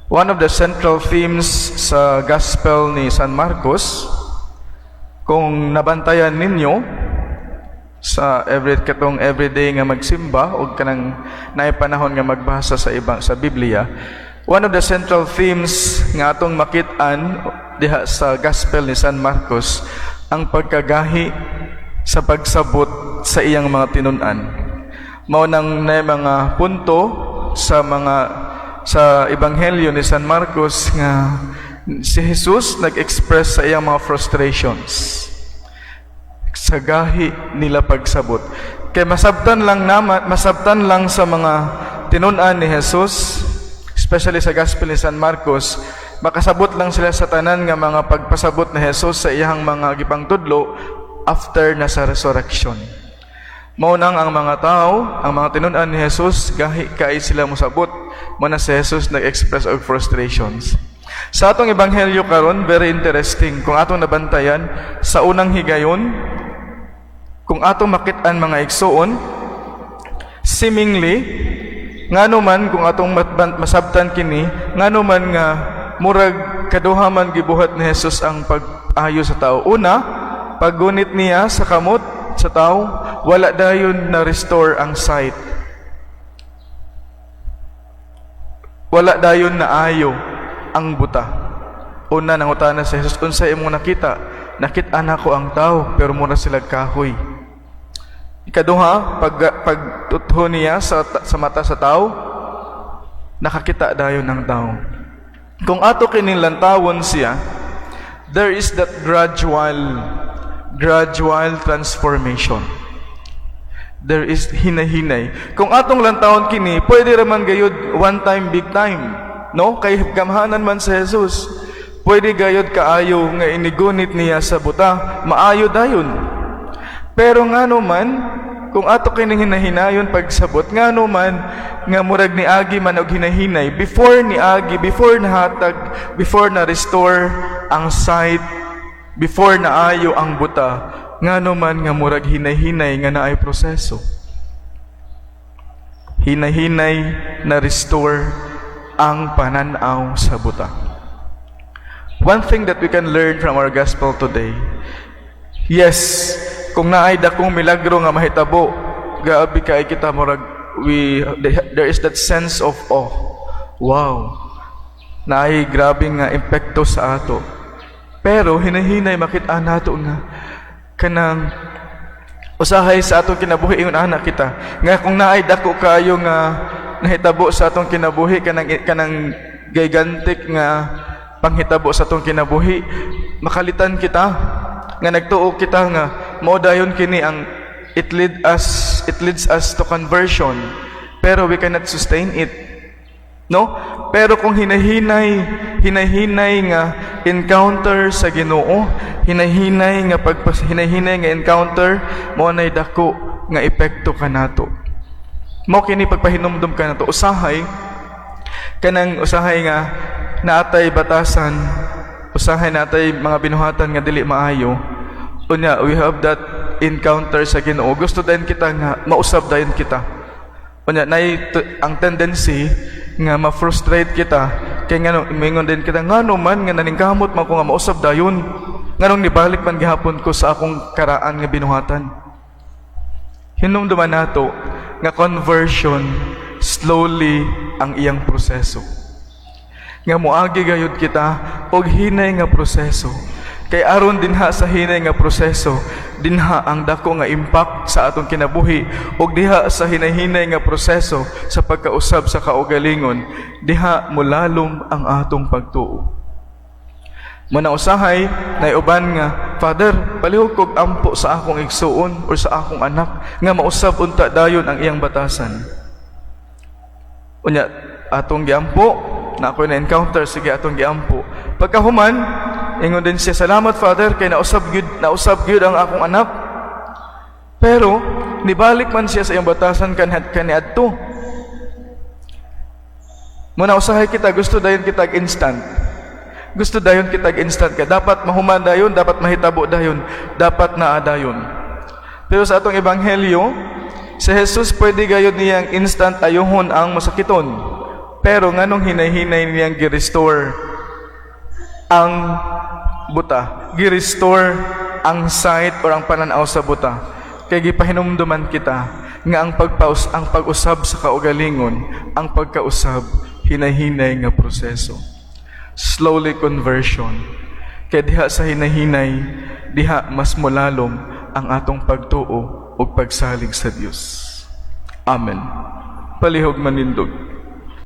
One of the central themes sa Gospel ni San Marcos, kung nabantayan ninyo sa every katong everyday nga magsimba o kanang naay panahon nga magbasa sa ibang sa Biblia, one of the central themes nga atong makit-an diha sa Gospel ni San Marcos, ang pagkagahi sa pagsabot sa iyang mga tinun-an. Mao nang naay mga punto sa Ebanghelyo ni San Marcos nga si Jesus nag-express sa iyang mga frustrations sa gahi nila pagsabot. Kay masabtan lang naman, masabtan lang sa mga tinun-an ni Jesus, especially sa Gospel ni San Marcos, makasabot lang sila sa tanan nga mga pagpasabot ni Jesus sa iyang mga gipangtudlo after na sa resurrection. Mao nang ang mga tao, ang mga tinun-an ni Jesus, gahi kay sila mosabot. Mao na si Jesus nag-express og frustrations. Sa atong ebanghelyo karon, very interesting. Kung atong nabantayan sa unang higayon, kung atong makit-an, mga igsuon, seemingly, ngano man kung atong masabtan kini, ngano man nga murag kaduha man gibuhat ni Jesus ang pag-ayo sa tao. Una, paggunit niya sa kamot sa tao, wala dayon na restore ang sight. Wala dayon na ayo ang buta. Una, nangutana si Jesus, "Unsa imong nakita?" "Nakit-an ko ang tao, pero mura sila kahoy." Ikaduha, pagtutho niya sa mata sa tao, nakakita dayon ng tao. Kung ato kining lantawon siya, there is that gradual transformation. There is hinahinay. Kung atong lantawon kini, pwede raman gayud one time, big time. No? Kay gamhanan man sa Jesus. Pwede gayud kaayo nga inigunit niya sa buta, maayo dayon. Pero ngano man, kung ato kining hinahinayon pagsabot, ngano man nga murag niagi man og hinahinay before niagi, before nahatag, before na restore ang sight, before naayo ang buta, ngano man nga murag hinahinay nga naay proseso? Hinahinay na restore ang pananaw sa buta. One thing that we can learn from our gospel today, yes, kung naay dakong milagro nga mahitabo, grabe kay kita, murag we there is that sense of awe. Wow. Naay grabe nga epekto sa ato. Pero hinahinay makita nato nga kanang usahay sa atong kinabuhi, ingon ana kita nga kung naay dako kaayo nga nahitabo sa atong kinabuhi, kanang gigantic nga panghitabo sa atong kinabuhi, makalitan kita nga nagtuo kita nga mao dayon kini ang it leads us to conversion, pero we cannot sustain it, no? Pero kung hinahinay, hinahinay nga encounter sa Ginoo, hinahinay nga pagpas hinahinay nga encounter, mao nay dako nga epekto kanato. Mao kini pagpahinumdum kanato usahay, kanang usahay nga naatay batasan, usahay natay mga binuhatan nga dili maayo, unya we have that encounter sa Ginoo, gusto dayon kita nga mausab dayon kita. Unya nay ang tendency nga ma-frustrate kita kay ngano mingon din kita, "Ngano man nga naningkamot man ko nga mausab dayon, nganong nibalik man gihapon ko sa akong karaan nga binuhatan?" Hinumduman nato nga conversion, slowly ang iyang proseso. Nga moagi gayud kita og hinay nga proseso. Kay aron dinha sa hinay nga proseso, dinha ang dako nga impact sa atong kinabuhi, ug diha sa hinay-hinay nga proseso sa pagkausab sa kaugalingon, diha molalom ang atong pagtuo. Muna usahay na uban nga, "Father, palihog kog ampo sa akong igsuon or sa akong anak nga mausab unta dayon ang iyang batasan." Unya atong giampo na ako na encounter, sige, atong giampo. Pagkahuman, ingon din siya, "Salamat, Father, kay nausab gyud ang akong anak." Pero nibalik man siya sa iyang batasan kaniadto. Muna usahay kita gusto dayon kita instant. Gusto dayon kita instant ka. Dapat mahuman dayon, dapat mahitabo dayon, dapat naa dayon. Pero sa atong ebanghelyo, si Jesus, pwede gayud niyang instant ayuhon ang masakiton. Pero nganong hinay-hinay niyang gi-restore ang buta, gi-restore ang sight or ang pananaw sa buta? Kay gipahinumduman kita nga ang pag-usab sa kaugalingon, ang pagkausab, hinay-hinay nga proseso. Slowly conversion. Kay diha sa hinahinay, diha mas mulalom ang atong pagtuo ug pagsalig sa Dios. Amen. Palihog manindog.